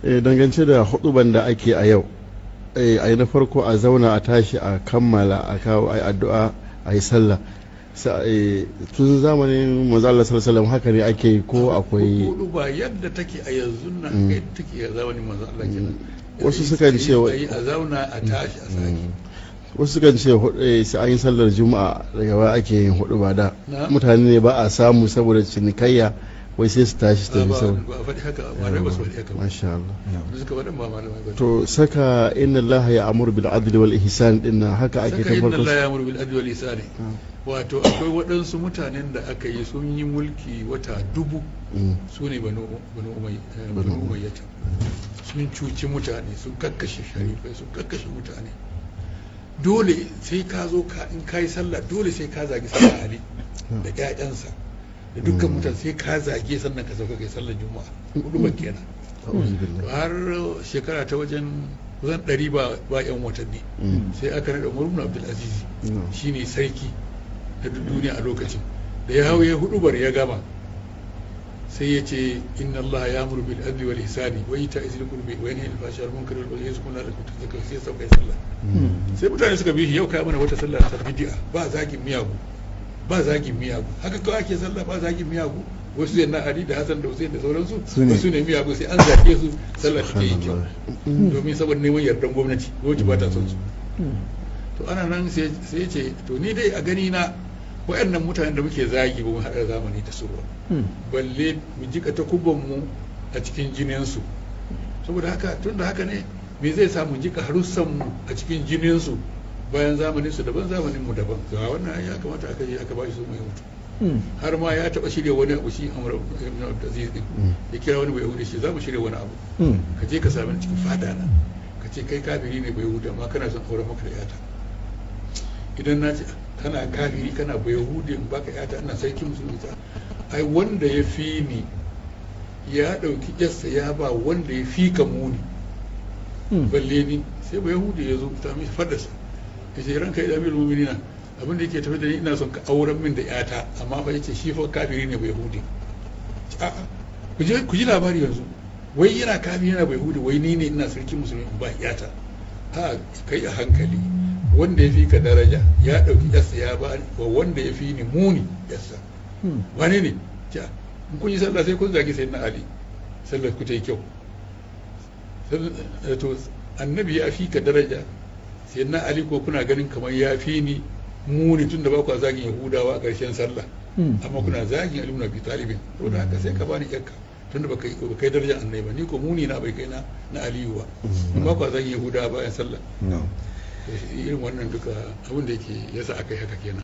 Dangance da huduban da ake a yau, a yi na farko a zauna a tashi a kammala a kawo a yi addu'a a yi sallah. Tun zamanin manzo Allah sallallahu alaihi wasallam haka ne ake yi ko akwai? Huduba yadda take a yanzu nan haka yadda take a zamanin manzo Allah kenan. Wasu sukan ce a zauna a tashi a sake. Wasu sukan ce sai an yi sallar Juma'a daga baya ake yin huduba, da mutane ne ba a samu saboda cinikayya, wai sai su tashi tafi sau. Ba faɗi haka, malamai ba su faɗi haka. Masha Allah. Suka faɗin ba malamai ba. To saka inna Allah ya amuru bil adli wal ihsan din nan haka ake ta farko. Saka inna Allah ya amuru bil adli wal ihsan. Wato akwai waɗansu mutanen da aka yi sun yi mulki wata 1000, su ne Banu Umayyata. Sun cuci mutane, sun kakkashe sharifai, sun kakkashe mutane. Dole sai ka zo ka in ka yi sallah dole sai ka zagi sallah Ali da ƴaƴansa da dukkan mutane, sai ka zage sannan ka sauka kai sallar Juma'a. Hudu ba kenan. Har shekara ta wajen kusan 100 ba yan watanni sai aka naɗa Umar ibn Abdul Aziz, shine sarki na duk duniya a lokacin. Da ya hau ya hudubar ya gama sai ya ce inna Allah ya amuru bil adli wal ihsani wa ita'i zil qurbi wa yanha 'anil fahsha'i wal munkari wal baghi ya'idhukum la'allakum tadhakkarun. Sai sauka sallah. Sai mutane suka bi shi, yau kai mana wata sallah ta bid'a, ba zagin miyagu, ba zagin miyagu, haka kawai ake sallah ba zagin miyagu. Wasu zai na Ali da Hassan da Hussein da sauransu wasu ne miyagu, sai an zage su sallah take yi kyau, domin saboda neman yardan gwamnati, gwamnati ba ta son su. To ana nan sai ya ce to ni dai a gani na waɗannan mutanen da muke zagi ba mu haɗa zamani da su ba, balle mu jika takubban mu a cikin jininsu. Saboda haka tun da haka ne me zai sa mu jika harussan mu a cikin jininsu bayan zamanin su daban zamanin mu daban? Ga wannan ya kamata aka je aka ba shi su mai mutu. Har ma ya taɓa shirya wani abu shi Umar ibn Abdul Aziz din, ya kira wani bai Yahudi shi za mu shirya wani abu, ka je ka sami ni cikin fada na, ka ce kai kafiri ne bai Yahudi amma kana son auren maka da yata. Idan na ce kana kafiri kana bai Yahudi in baka yata ina sarki musulmi, ta ai wanda ya fi ni ya ɗauki yarsa ya ba wanda ya fi ka muni balle ni. Sai bai Yahudi ya zo ta mishi fadarsa ya ce ranka ya amirul mu'minina, abin da yake tafi da ni ina son ka auren min da yata, amma fa yace shi fa kafiri ne bai Yahudi. A'a ku ji labari yanzu, wai yana kafiri yana bai Yahudi, wai ni ne ina sarki musulmi in ba yata. A kai a hankali, wanda ya fi ka daraja ya ɗauki yarsa ya ba wa wanda ya fi ni muni yarsa. Wane ne? In kun yi sallah sai kun zagi sayyidina Ali, sallar ku ta yi kyau. To annabi ya fi ka daraja, sayyidina Ali ko kuna ganin kamar ya fi ni muni tun da ba ku zagin Yahudawa a ƙarshen sallah, amma kuna zagin Ali ibn Abi Talib. Saboda haka sai ka bani yarka tun da baka kai darajar annabi ba, ni ko muni na bai kai na Aliyu ba, amma ku zagin Yahudawa bayan sallah. Irin wannan duka abin da yake yasa aka yi haka kenan.